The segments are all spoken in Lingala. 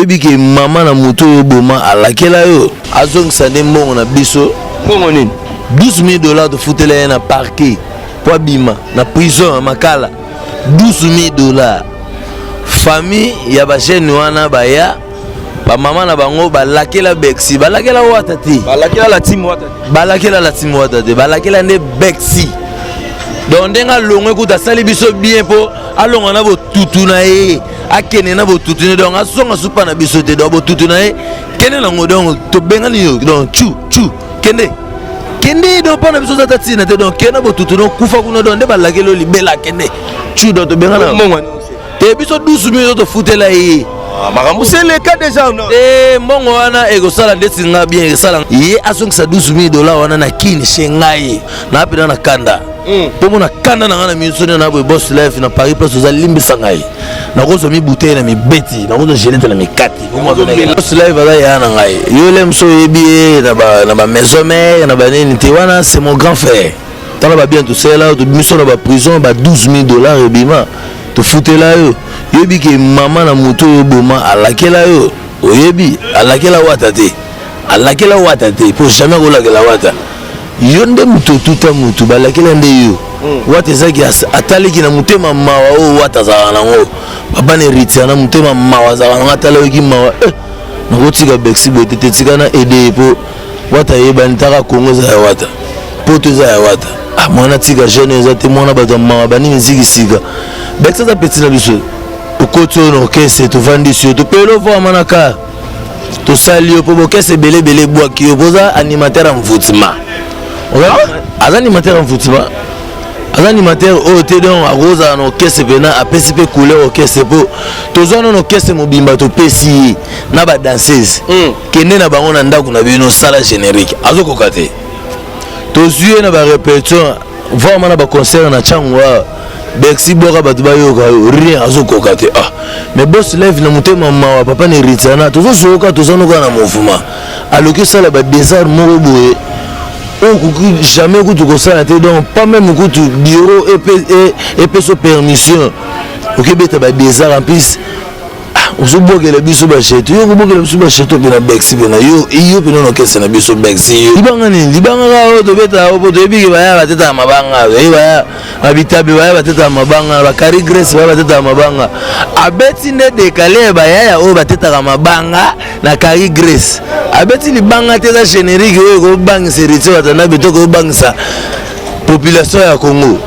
Yoyebi ke mama na moto oyo oboma alakela yo azongisa nde mbongo na biso. Mbongo nini? 12000 dollars tofutela ye na parquet mpo abima na prison ya Makala. 12000 dollars. Famille ya ba jeune wana baya bamama na bango balakela Bexi, balakela Wata te, balakela la team Wata te, balakela la team Wata te, balakela nde Bexi. Donc ndenge alongwe kuta asali biso bien mpo alongwa na botutu na ye, akende na botutu na ye, donc azonga supa na biso te. Donc botutu na ye kende nango, donc tobengani yo, donc chu chu kende kende, donc mpo na biso oza ta ntina te. Donc kende na botutu na okufa kuna, donc nde balakeli yo libela, kende chu. Donc tobengana te biso 12 mille tofutela ye. Makambo seleka deja. Te, mbongo wana ekosala ndeti nga bien, ekosala ye azongisa 12 000 dollars wana na kini chez ngai na pena na kanda mpo mona kanda na ngai na miso na boye. Boss Life na Paris place oza, limbisa ngai, nakozwa mibutei na mibeti, nakozwa gelete na mikati. Boss Life aza yaya na ngai. Yo le moso oyebi ye na bamaison mare na banini te, wana c'est mon grand frère. Tala babien tosala, tobiso na baprison ba 12 000 dollars ebima tofutela yo. Yoyebi ke mama na moto oyo oboma alakela yo, oyebi alakela Wata te, alakela Wata te, mpo jamais akolakela Wata. Yo nde moto otuta motu, balakela nde yo. Wata ezaki ataliki na motema mawa oyo Wata azalaka nango, papa na Héritier na motema mawa azalaka nango, atalayoki mawa eh, nakotika Bexi boye te, te tika na aide ye mpo Wata ayebani taka Kongo eza ya Wata, poto eza ya Wata. Ah, mwana tika jeune eza te, mwana bato ya mawa banini miziki sika. Bexi aza petit na biso, okoti oyo na orchestre, tovandisi yo, topeli ovwama na kar, tosali yo mpo bokese ebele ebele ebwaki yo mpo oza animateur ya mvutima. Aza animateur ya mvutima, aza animateur oyo te. Donc akozala na orchestre mpena apesi mpe couleur orchestre, mpo tozwa nano orchestre mobimba, topesi ye na badanseuse, kende na bango na ndako na bino, sala générique, azokoka te. Tozwi ye na barépétition, vraiment na baconcert na ntango awa, Bexi bwaka bato bayoka yo, rien, azokoka te. Ah, mais Boss Live na motema mawa, papa na Héritiana, tozozoyoka tozanoka na mouvement, aloki osala badésart moko boye oyo okoki jamais kutu kosala te. Donc pas même kutu bureau epesa permission okebeta badésart. En plus ozobwakela biso bacheto, yo kobwakela biso bacheto mpe na Bexi mpe na yo, yo mpe nano okese na biso. Bexi, yo libanga nini? Libanga kaka oyo tobeta oyo po toyebi ke baya batetaka mabanga, toyebi baya na bitabe, baya batetaka mabanga na bakari Grèce, baya batetaka mabanga. Abeti nde décalé ya bayaya oyo batetaka mabanga na kari Grèce, abeti libanga te. Eza générique oyo ekobangisa Héritier Watanabe to ekobangisa population ya Congo.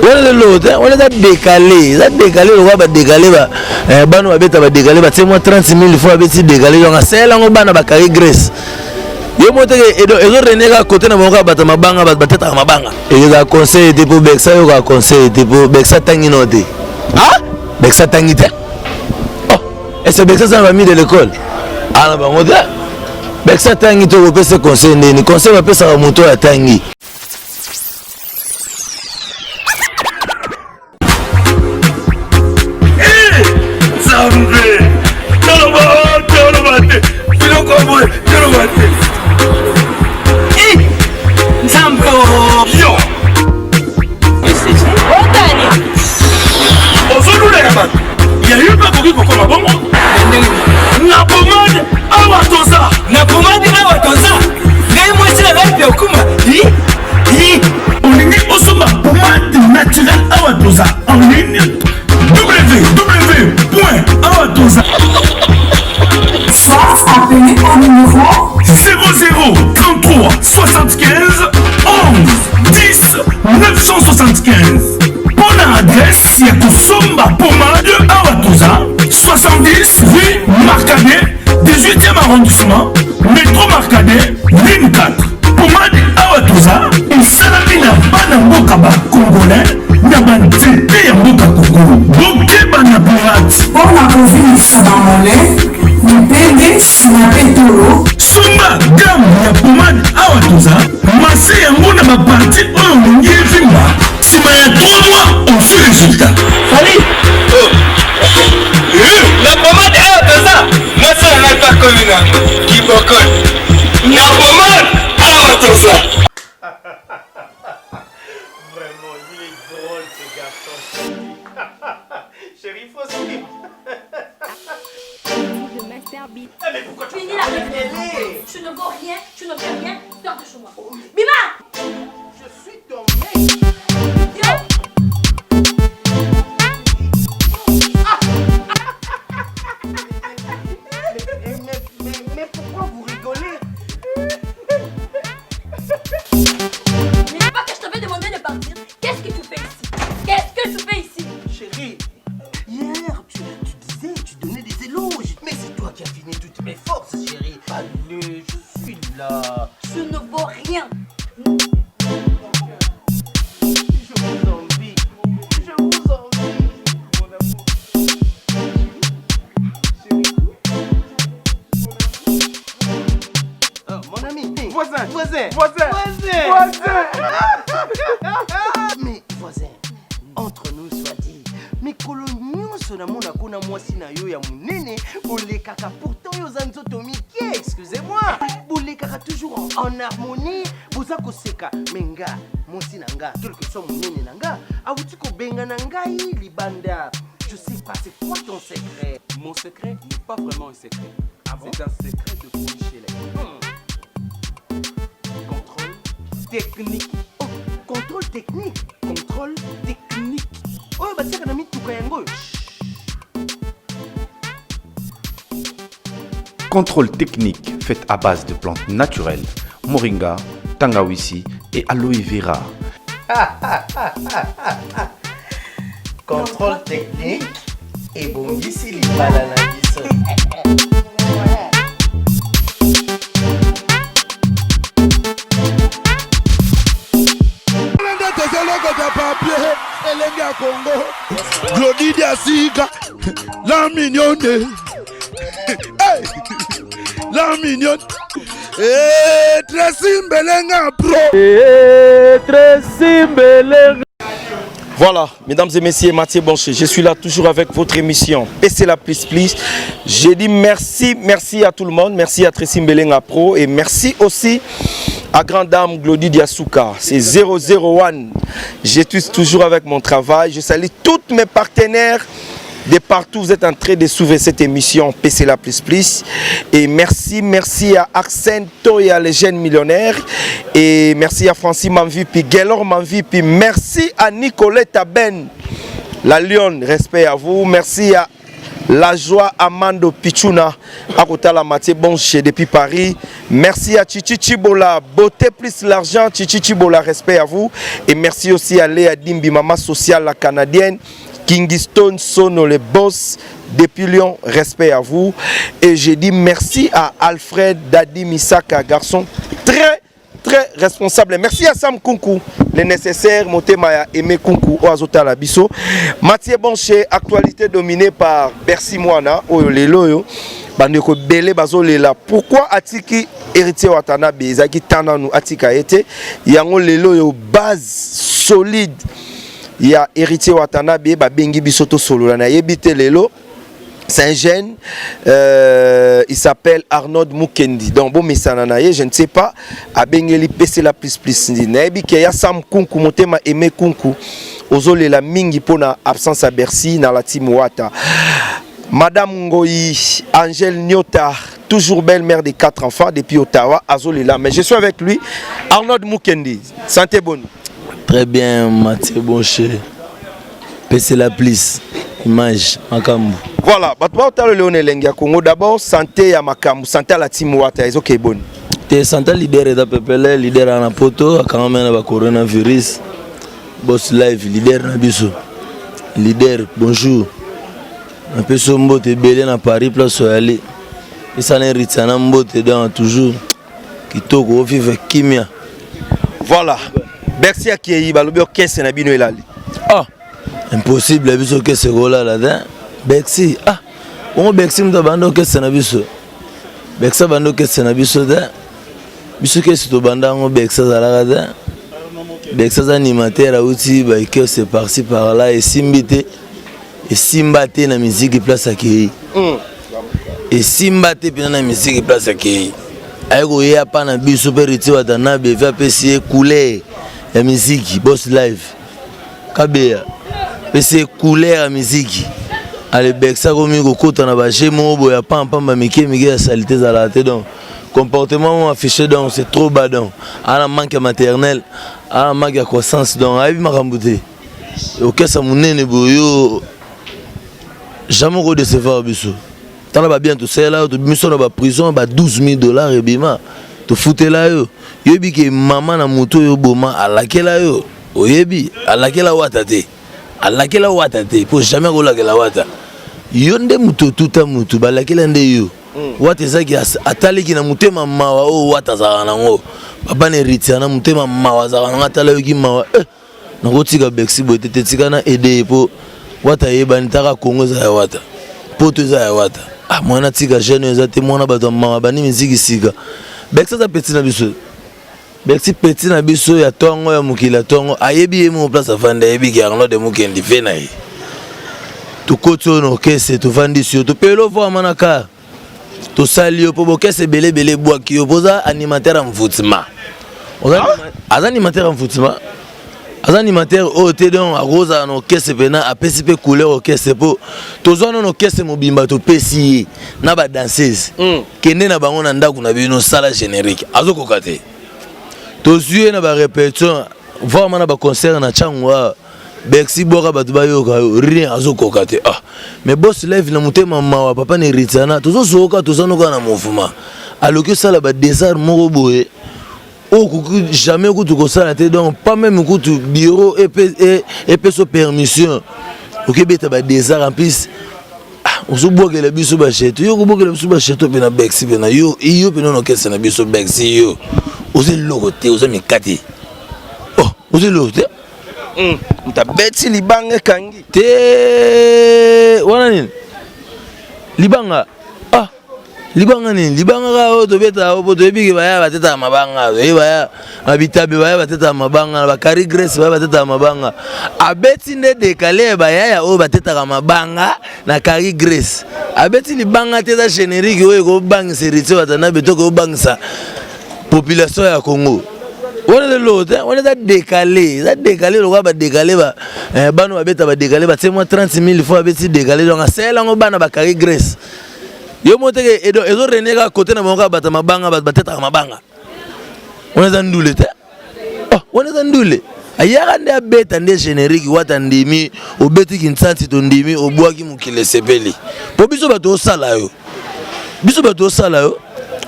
Wana lelo te, wana eza décalé, eza décalé lokola badécalé bana babeta badécalé, batie mwa 30 000 fois, abeti décalé. Donc asala yango bana bakari Grèce yo mo teke ezorene kaka kote na bango kaka bato mabanga, bato batetaka mabanga. Ekozala conseil te mpo Bexa yokaka conseil te, mpo Bexa atangi no te. Bexa atangi te. Oh, ese Bexa aza na bami de l'école ana bango te. Bexa atangi te, okopesa conseil ndeni? Conseil bapesaka moto oyo atangi. Nzambe, toloba toloba te, biloko boye toloba te. Nzambe yo ozolulaka bato ya yo mpe akoki kokoma bongo na pomade awa toza. Na pomade awa toza, ngai mwasi na ngai mpe okuma. Olingi osomba pomade naturel awa toza en ligne, www awa toza. Soit appelez au numéro 00 33 75 11 10 975. Mpo na adresse ya kosomba pomade awa toza, 70 rue Marcadet, 18e arrondissement, métro Marcadet, ligne 4. Pomade awa toza esalami na bana mboka bacongolais na banzete ya mboka Kongo. Bokeba na pirate. Mpo na kovimbisa bamole, mipende, nsima mpe tolo. Somba gamme ya pomade awa toza, mase yango na baparti oyo olingi evimba. Nsima ya 3 mois, ozwi résultat. Fali na pomade awa toza, mwasi na ngai mpe akomi nango kibokol na pomade awa toza. Vraiment, il est drôle ce garçon. Chérie, il faut suivre. Eh, mais pourquoi tu Finis la télé Tu ne vaux rien, tu ne fais rien, sors de chez moi. Bima Je suis ton mec. Mais, mais, mais pourquoi vous rigolez N'est-ce pas que je t'avais demandé de partir Qu'est-ce que tu fais ici Qu'est-ce que tu fais ici Chérie, hier tu, tu disais, tu donnais des éloges. Mais c'est toi qui as fini toutes mes forces, chérie. Allez, je suis là. Tu ne vaux rien. Je vous envie. Je vous envie. Mon amour. Oh, mon ami. Voisin. Voisin. Voisin. Voisin. Voisin. Mais voisin, entre nous soit dit, mikolo nyonso namonaka na mwasi na yo ya monene bolekaka pourtant yo oza nzoto mike excusez-moi bolekaka toujours en, en harmonie boza koseka me nga mwasi na nga quelque soit monene na nga awuti kobenga na ngai libanda je sais pas c'est quoi ton secret Mon secret n'est pas vraiment un secret. Ah bon C'est un secret de Polychelec. Contrôle technique. oh, contrôle technique Contrôle technique. oyo batiaka na mituka yango oyo Contrôle technique fait à base de plantes naturelles, moringa, tangawisi et aloe vera. Contrôle technique ebongisi libala na biso. Nde tozolokota papier elenge ya Congo Glody Diasika la mignonne hey! la mignonne hey, Tracy Mbelenga pro hey, Tracy Mbelenga. Voilà, mesdames et messieurs, Mathieu Boncher, je suis là toujours avec votre émission PC la Plus Plus. J'ai dit merci, merci à tout le monde, merci à Tracy Mbelenga Pro et merci aussi à Grande Dame Glody Diasuka. C'est 001. Je suis toujours avec mon travail. Je salue tous mes partenaires de partout. Vous êtes en train de suivre cette émission PC la Plus Plus. Et merci, merci à Arsène Toya, les jeunes millionnaires. Et merci à Francis Manvi, puis Gaylor Manvi, puis merci à Nicolette Ben, la lionne. Respect à vous. Merci à La joie Amando Pichuna, Akotala Mathieu Bonche depuis Paris. Merci à Chichi Chibola, beauté plus l'argent, Chichi Chibola, respect à vous. Et merci aussi à Léa Dimbi, maman sociale la canadienne. Kingston Sono, le boss depuis Lyon, respect à vous. Et j'ai dit merci à Alfred Dadi Misaka, garçon très très responsable. Merci à Sam Kunku, le nécessaire, Motema ya Aimé Kunku, Oazota Labiso. Mathieu Boncher, actualité dominée par Bercy Mwana, Oyo Lelo, oyo. Bandeko Bele Bazolela. Pourquoi Atiki héritier Watanabe, Ezaki Tananu Atika été, Yango Lelo, oyo base solide. Ya héritier Watanabe, babengi biso to solola na yebi te lelo. C'est un jeune, il s'appelle Arnaud Mukendi. Donc, bon, mesana na ye, je ne sais pas, abengeli PC la plus plus ndi. Nayebi ke ya Sam Kunku, motema Aimé Kunku, ozolela mingi pona absence à Bercy na la team Wata. Madame Ngoyi, Angèle Nyota, toujours belle mère de 4 enfants depuis Ottawa, azolela. Mais je suis avec lui, Arnaud Mukendi. Santé bonne. Très bien, Mathieu Boncher. PC la plus, image, Makambo. Voilà, bato baotala Léon Elenge ya Congo, d'abord santé ya Makambo, santé ya la team Wata, ezoke boni. Te santé leader eza pepele, leader na poto, akangama na ba coronavirus. Boss live, leader na biso. Leader, bonjour. Napesi yo mbote ebele na Paris place oyali. Pesa na Héritier na mbote donc toujours kitoko ovivre kimia. Voilà. Bercy akei balobi orchestre na bino elali. Ah, impossible biso orchestre kolala te. Bercy, ah, bongo Bercy moto abanda orchestre na biso. Bercy abanda orchestre na biso te. Biso orchestre tobanda yango Bercy azalaka te. Bercy aza animateur auti ba orchestre par-ci par-là esimbi te. Esimba te na musique place akei. Esimba te mpena na musique place akei. Aye koya pa na biso mpe Héritier Watanabe evi apesi ye couleur ya musique boss live. Kabeya apesi ye couleur ya musique. Alebekisa komi kokota na baje moko boye ya pampamba mike mike ya salite ezalaka te. Donc comportement moko affiché, donc c'est trop bas. Donc ana manque ya maternel, ana manque ya croissance, donc ayebi makambo te. Okesa monene boye, yo jamais okodecevoir biso. Tala babien tosalela yo, tobimiso na baprison, ba 12 000 $ ebima, tofutela yo. Yoyebi ke mama na motu oyo oboma alakela yo, oyebi alakela Wata te, alakela Wata te, mpo jamais akolakela Wata. Yo nde moto otuta motu, balakela nde yo. Wata ezaki ataliki na motema mawa oyo Wata azalaka nango. Papa na Héritier na motema mawa azalaka nango, atala yoki mawa eh, nakotika Bexi boye te, te tika na aide ye, mpo Wata ayebani taka. Kongo eza ya Wata, poto eza ya Wata. Ah, mwana tika jeune oyo eza te, mwana bato ya mawa bandi miziki sika. Bexi aza petit na biso, Bexi petit na biso ya ntongo, ya mokili ya ntongo. Ayebi ye moko place afandi, ayebi ke Arnaud de Mokendi ve na ye. Tokoti oyo na orchestre, tovandisi yo, topeli ovwama na kar, tosali yo mpo bokese ebele ebele ebwaki yo, mpo oza animateur ya mvutima. Aza animateur ya mvutima, aza animateur oyo te. Donc akozala na orchestre mpena apesi mpe couleur orchestre, mpo tozwa nano orchestre mobimba, topesi ye na badanseuse. Kende na bango na ndako na bino, sala générique, azokoka te. Tozwi ye na barépétition, vraiment na baconcert na ntango awa, Bexi bwaka bato bayoka yo, rien, azokoka te. Ah, mais boss live na motema mawa, papa na Héritiana, tozozoka, tozanoka na mouvement, aloki osala badésart moko boye oyo okoki jamais kutu kosala te. Donc pas même kutu bureau epesa permission okebeta badésart. En plus, ah, ozobwakela biso bacheto, yo kobwakela biso bacheto mpe na Bexi mpe na yo, yo mpe nano okese na biso. Bexi, yo oza eloko te, oza mikate, oh, oza eloko te. Moto abeti libanga ekangi. Te, wana nini? Libanga, ah, libanga nini? Libanga kaka oyo tobetaka po toyebi ke baya batetaka mabanga, toyebi baya na bitabe, baya batetaka mabanga na bakari Grèce, baya batetaka mabanga. Abeti nde décalé ya bayaya oyo batetaka mabanga na kari Grèce. Abeti libanga te, eza générique oyo ekobangisa Héritier Watanabe to ekobangisa population ya Congo. Wana eza eloko te, wana eza décalé, eza décalé lokola badécalé bana babeta badécalé, batie mwa 30 000 fois, abeti décalé. Donc asala yango bana bakari Grèce. Yo mo teke ezorenie kaka kote na bango kaka bato mabanga, bato batetaka mabanga. Wana eza ndule te, oh, wana eza ndule. Ayaka nde abeta nde générique. Wata ndimi obeti kinsanti, tondimi obwaki, mokili esepeli, mpo biso bato osala yo, biso bato osala yo.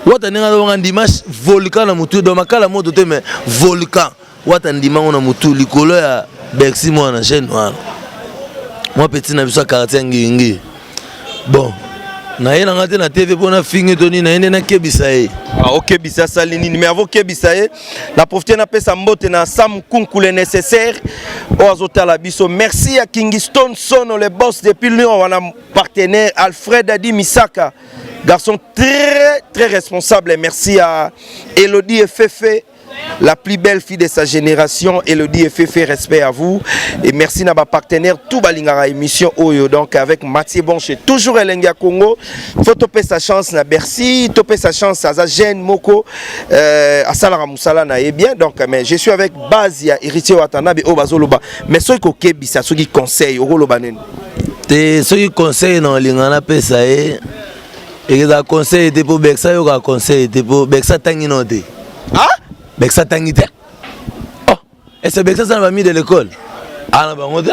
Wata ndenge azobanga ndima volcan na motu, donc makala moto te, mais volcan. Wata ndimango na motu likolo ya Bexi, mwana jeune wana, mwa petit na biso ya quartier Ngingi. Bon, naye nanga te na TV mpo nafingi to nini, naye nde nakebisa ye. Ah, okebisa asali nini? Mais avant okebisa ye, na profite napesa mbote na Sam Kunku le nécessaire oyo azotala biso. Merci ya Kingston Sono le boss depuis Lyon wana, partenaire Alfred Adi Misaka, garçon très très responsable. Merci à Elodie Efefe, la plus belle fille de sa génération. Elodie Efefe, respect à vous. Et merci à ma partenaire, tout balingara émission oyo. Donc avec Mathieu Bonche, toujours Elengi ya Congo. Faut topesa sa chance na Bercy, topesa sa chance à jeune moko, à Salara Moussala na bien. Donc, mais je suis avec base ya Héritier Watanabe o bazoloba. Mais soki kokebisa, soki conseil, okoloba nini? Te, soki conseil na olinga napesa ye, ekezala conseil te, mpo Beksa ayokaka conseil te, mpo Beksa atangi no te. Ah? Beksa atangi te. Oh, ese Beksa aza na bami de l'école ana bango te.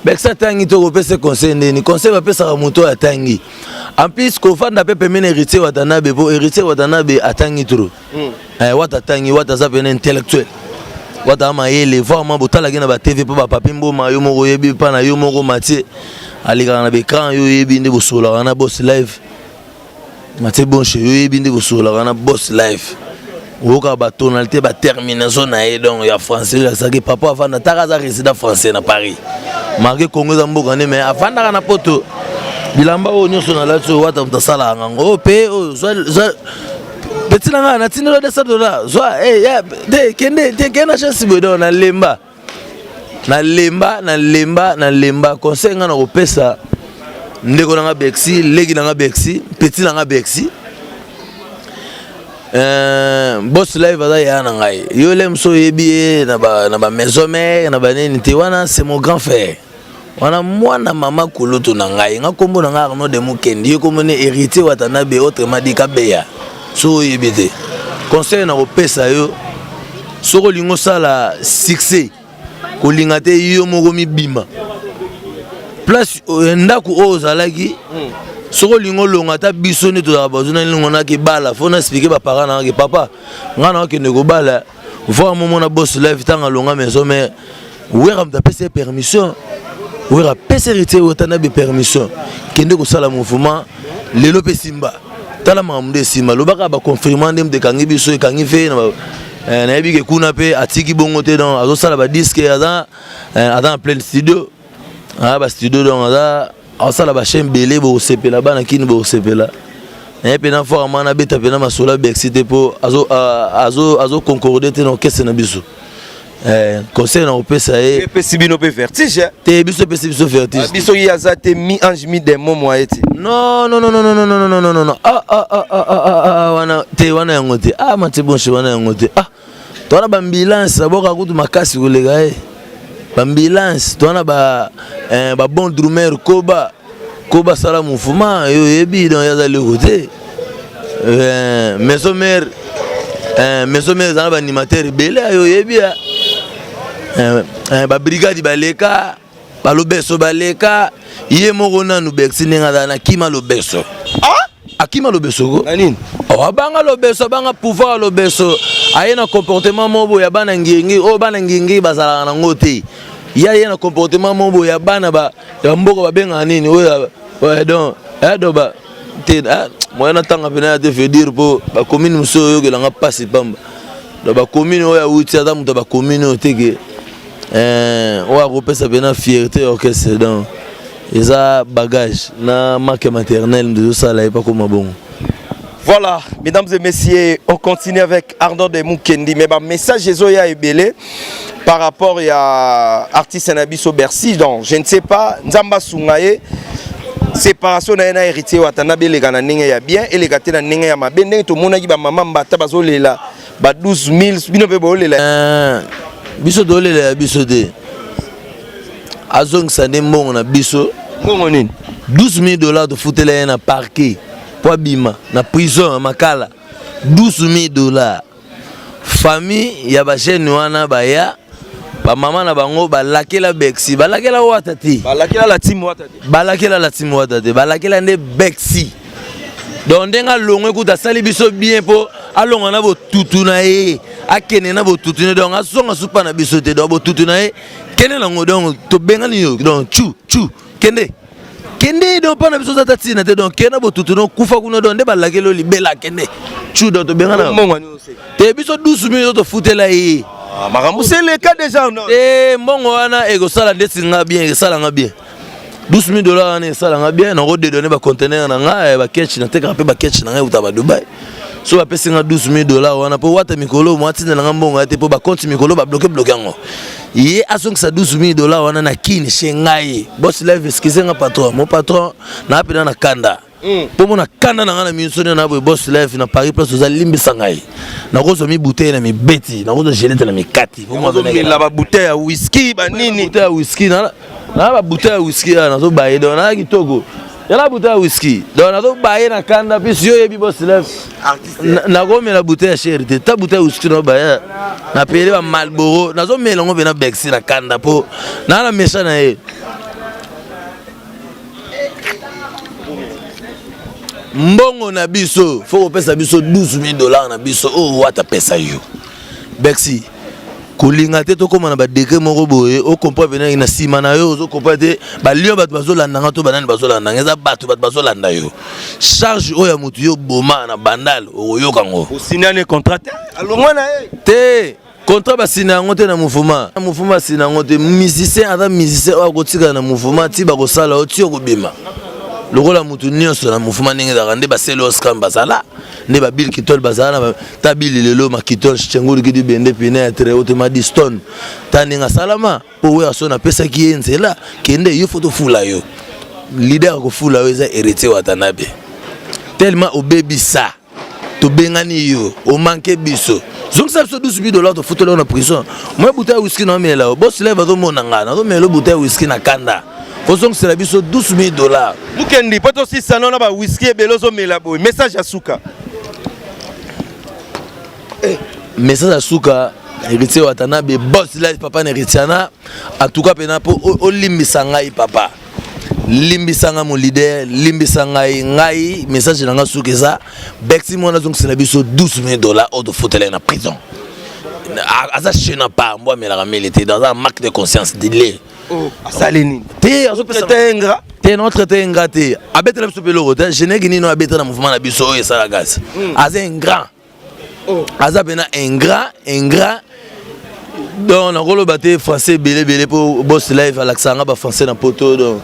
Beksa atangi te, okopesa conseil ndeni? Conseil bapesaka moto oyo atangi. En plus kofanda mpe pembeni Héritier Watanabe, mpo Héritier Watanabe atangi trop. Eh, Wata atangi, Wata aza pene intellectuel, Wata amayele vraiment. Botalaki na batv mpo bapapi mboma, yo moko oyebi mpa na yo moko Matie alekaka na baécran, yo oyebi nde bosololaka na boss live. Matie Bonche, yo oyebi nde bosololaka na boss live, oyokaka batonalité, baterminaison na ye donc ya français oyo azalaki papa avanda taka, aza résident français na Paris, malgré Congo eza mboka nde, mais avandaka na poto. Bilamba oyo nyonso nalati oyo, Wata moto asalaka yango oyo mpe oyo. Zwa petit na ngai, natindela 200 $, zwa te, kende te, kende na chance boye. Donc nalemba, nalemba, nalemba, nalemba. Conseil ngai na kopesa ndeko na nga Bexi, leki na nga Bexi, petit na nga Bexi, boss live aza yaya na ngai. Yo le moso oyebi ye na bamaison mare na banini te, wana c'est mon grand frère. Wana mwana mama kulutu na ngai. Nga kombo na ngai Arnaud de Mukendi, ye kombo ne Héritier Watanabe autrement dit Kabeya. So oyebi te. Conseil na kopesa yo soki olingi osala succès kolinga te yo moko mibima place euh, ndako oyo ozalaki hmm. soki olingi olonga ata biso nde tozalaka bazo na lingo naki bala fo na explike baparent na ngaki papa ngai nakokende kobala voir momona boss live ntango alonga maison mais wera moto apesa ye permission wera apesa héritier watanabe permission kende kosala mouvement lelo mpe simba tala makambo nde esimba lobaka baconfirma nde moto ekangi biso ekangi mpe eh, nayebi ke kuna mpe atiki bongo te donc azosala badiske aza eh, aza na pleine studio aya bastudio donc aza asala bachaine bele bokosepela bana kini bokosepela naye mpena fort amana abeta mpena masolo ya bercy te mpo azoconcorde te na orchestre na biso Eh, conseil na kopesa ye epesi bino mpe vertige eh? te biso epesi biso vertige ah, biso ye aza te mi ange mi démon moye te non non non non non non non non non non ah ah ah ah ah ah, ah wana te wana yango te ah mate bonche wana yango te ah towana bambulance aboka kutu makasi koleka ye bambulance towana ba eh, ba bon drumer koba koba sala mouvement yo oyebi donc ye aza leko te eh, maison mare eh, maison mare eza na baanimateur ebele yo oyebi eh, eh, babrigade baleka balobeso baleka ye moko nanu bercy ndenge azala na kima lobeso ah? akima lobeso ko nini oh, abanga lobeso abanga pouvoir ya lobeso aye na comportement moko boye ya bana ngingi oyo bana ngingi bazalaka nango te ye aye na comportement moko boye ya bana ba ya mboka babengaka nini oyo donc eh, donc ba te ah, moyen natanga mpena ya te veut dire mpo bacommune mosusu oyokelanga mpasi pamba donc bacommune oyo awuti aza moto ya bacommune oyo te ke eh, oyo akopesa mpena fierté ya orchestre donc eza bagage na marque maternelle nde ezosala ye pakoma bongo. Voilà, mesdames et messieurs, on continue avec Arnaud de Mukendi. Mais bah, message ezoya ebele par rapport à artiste na biso Bercy. Donc, je ne sais pas, Nzamba Sungaye, séparation na ye na héritier Watanabe eleka na ndenge ya bien, eleka te na ndenge ya mabe. Ndenge tomonaki ba mama mbata bazolela ba 12 000 bino mpe bolela. Euh, biso tolela ya biso te. Azongisa nde mbongo na biso. Mbongo nini? 12 000 dollars tofutela ye na parquet. po abima na prison ya makala 12000 dollars famille ya ba jeune wana baya ba mama na bango balakela Bexi balakela wata te balakela la team wata te balakela la team wata te balakela nde Bexi donc ndenge alongwe kuta asali biso bien mpo alongwa na botutu na ye akende na botutu na ye donc azonga supa na biso te donc botutu na ye kende nango donc tobengani yo donc chu chu kende kende donc mpa na biso oza ta ntina te donc kende botutu no kufa kuna donc nde balakeli yo libela kende cu donc tobengana te biso 12 mille tofutela ye ah, makambo seleka deja te mbongo wana ekosala ndeti nga bien ekosala nga bien 12 000 dollars wana esala nga bien nakodedone bacontener na nga eh, baketch natekaka mpe baketch na ngai euta badubai so bapesi nga 12 000 dollars wana mpo wata mikolo mwa atindela nga mbongo ya te mpo bakonti mikolo babloke bloke yango ye azongisa 12 000 dollars wana na kini chez ngai boss live excuse nga patron mon patron naa mpena na kanda mpo mona kanda na ngai na miso nde na boye boss live na paris place oza limbisa ngai nakozwa mibutei na mibeti nakozwa gelete na mikati mela babutei ya whisky banini butei ya whisky na babutei ya whisky ya nazobaye donc naa kitoko yala bouteille ya whisky donc nazobaye na kanda mpisi yo oyebi boss live nakomela bouteille ya chere te ta bouteille ya whisky naobaya napele ba malboro nazomela yango mpe na bexi na kanda mpo naa na mesa na ye mbongo na biso fo kopesa biso 12 000 dollars na biso oyo wata pesa yo bexi kolinga te tokóma na badegre moko boye okomprendre pena na nsima na yo ozokomprendre te balio bato bazolanda nga to banani bazolanda nga eza bato bato bazolanda yo charge oyo ya motu yo boma na bandal okoyoka yango osinani contrat te alongwa na ye te contrat basina yango te na mouvement na mouvement basina yango te musicien aza musicien oyo akotikala na mouvement ti bakosala yo ti okobima lokola motu nyonso na mouvement ndenge ezalaka nde basele oscam bazala nde ba Bill Kitol bazala na ta Bill lelo ma Kitol chengulu kidi bende pinetre otema di stone ta ndenge asalama mpo Werrason apesaki ye nzela kende yo fo tofula yo leader akofula yo eza Héritier Watanabe tellement obebisa tobengani yo omanke biso zongisa biso 12 000 dollars tofutela yo na prison moi bouteille ya whisky naomela yo boss live azomona ngai nazomela yo bouteille ya whisky na kanda. Ozongisela biso 12 000 $. Mukendi, mpo tosisana na bawiski ebele ozomela boye, message ya suka. Message ya suka, Héritier Watanabe, boss live, papa na Héritiana, en tout cas mpena mpo olimbisa ngai, papa, limbisa ngai, mo leader, limbisa ngai. Ngai message na ngai suka eza: Bexi mwana azongisela biso 12 000 dollars oyo tofutela ye na prison. Aza chena pa mbo amelaka mele te, aza manque de conscience dile. Asali nini? Te. Azopesa ingra. Te, na traité ingrat te. Abetela biso mpe eloko te. Générique nini oyo abetela na mouvement na biso oyo esala gasi? Aza ingrat, aza mpena ingrat, ingrat. Donc nakoloba te français ebele ebele mpo boss live alakisaka nga bafrançais na poto. Donc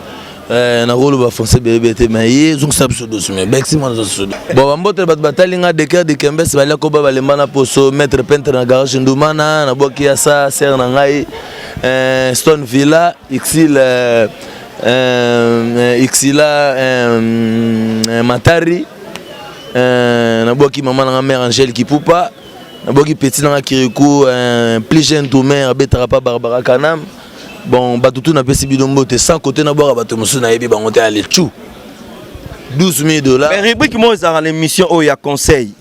nakoloba français ebele ebele te, mais ye ezongisa biso dosi, mais Bexi mwana aza. Bon, bambotele bato batali nga, Deker de Kembes, balia koba balemba na poso, maître peintre na garage Ndumana, nabwaki ya sa ser na ngai, Stone Villa Xil, Xila Matari, nabwaki mama nanga, mère Angèle Kipupa, nabwaki petit nanga Kiriku, plus jeune tourmer abetaka pa Barbara Kanam. Bon, bato tu napesi bino mbote, sans côté nabwaka bato mosusu nayebi bango te. Ale chu, 12 000 dollars. Mais rubrique moko ezalaka na émission oyo ya conseil.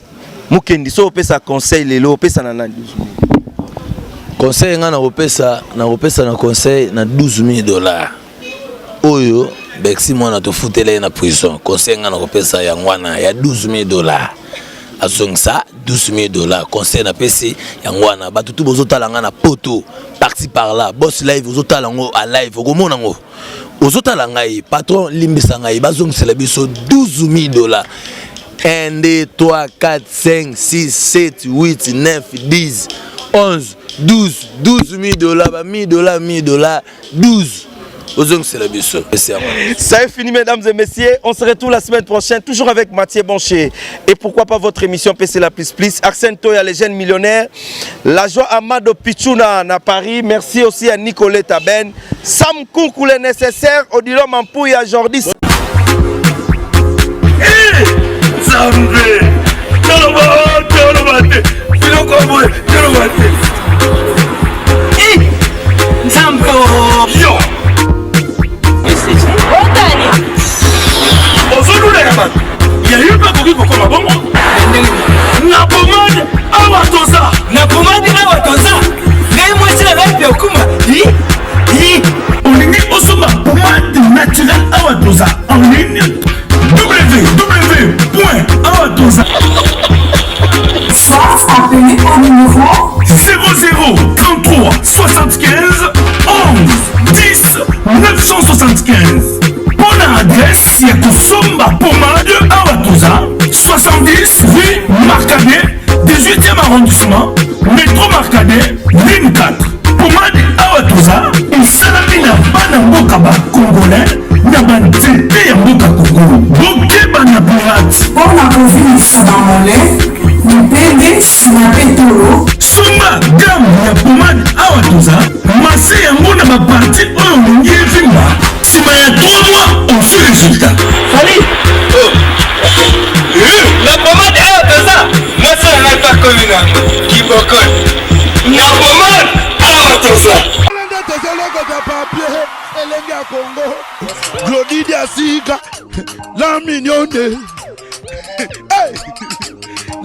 Mokendi, so opesa conseil lelo, opesa na nani? Conseil ngai nakopesa na conseil na 12 000 $ oyo Bexi mwana tofutela ye na prison. Conseil ngai nakopesa yango wana ya 12 000 $, azongisa 12 000 $. Conseil napesi yango wana. Bato tu bozotala ngai na poto, parti par là, boss live, ozotala yango a live, okomona yango, ozotala ngai, patron, limbisa ngai, bazongisela biso 12 000 $. 1, 2, 3, 4, 5, 6, 7, 8, 9, 10, 11, 12, 12 000 $, ba 1000 $, 1000 $, 12, ozongisela biso. Ça est fini, mesdames et messieurs. On se retrouve la semaine prochaine, toujours avec Mathieu Boncher. Et pourquoi pas votre émission PC La Plus Plus. Arsène Toya, les jeunes millionnaires. La joie Amado Pichuna à Paris. Merci aussi à Nicolette Ben. Sam Koukou, le nécessaire. Odilon Mampouya, Jordi. Nzambe, toloba, toloba te, biloko boye, toloba te. Nzambe! Yo ozoluleka bato ya yo mpe akoki kokoma bongo na pomade awa toza. Na pomade awa toza, ngai mwasi na ngai mpe okuma. Olingi osomba pomade naturel awa toza en ligne, www awa toza. Soit appelez au numéro 00 33 75 11 10 975. Mpo na adresse ya kosomba pomade awa toza, 70 rue Marcadet, 18e arrondissement, métro Marcadet, ligne 4. Pomade awa toza esalami na bana mboka bacongolais na banzete ya mboka Kongo. Bokeba na pirate. Mpo na kovimbisa bamole, mipende, nsima mpe tolo. Somba gamme ya pomade awa toza, masser yango na baparties oyo olingi evimba. Nsima ya 3 mois, ozwi résultat. Fali na pomade awa toza, mwasi na ngai pakomi nango kibokol na pomade awa toza. Nde tozolokota papier, elenge ya Kongo, Glodidi asika, la mignonne. Hey!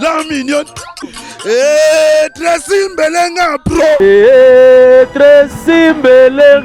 La mignonne. Tracy Mbelenga pro. Tracy Mbelenga.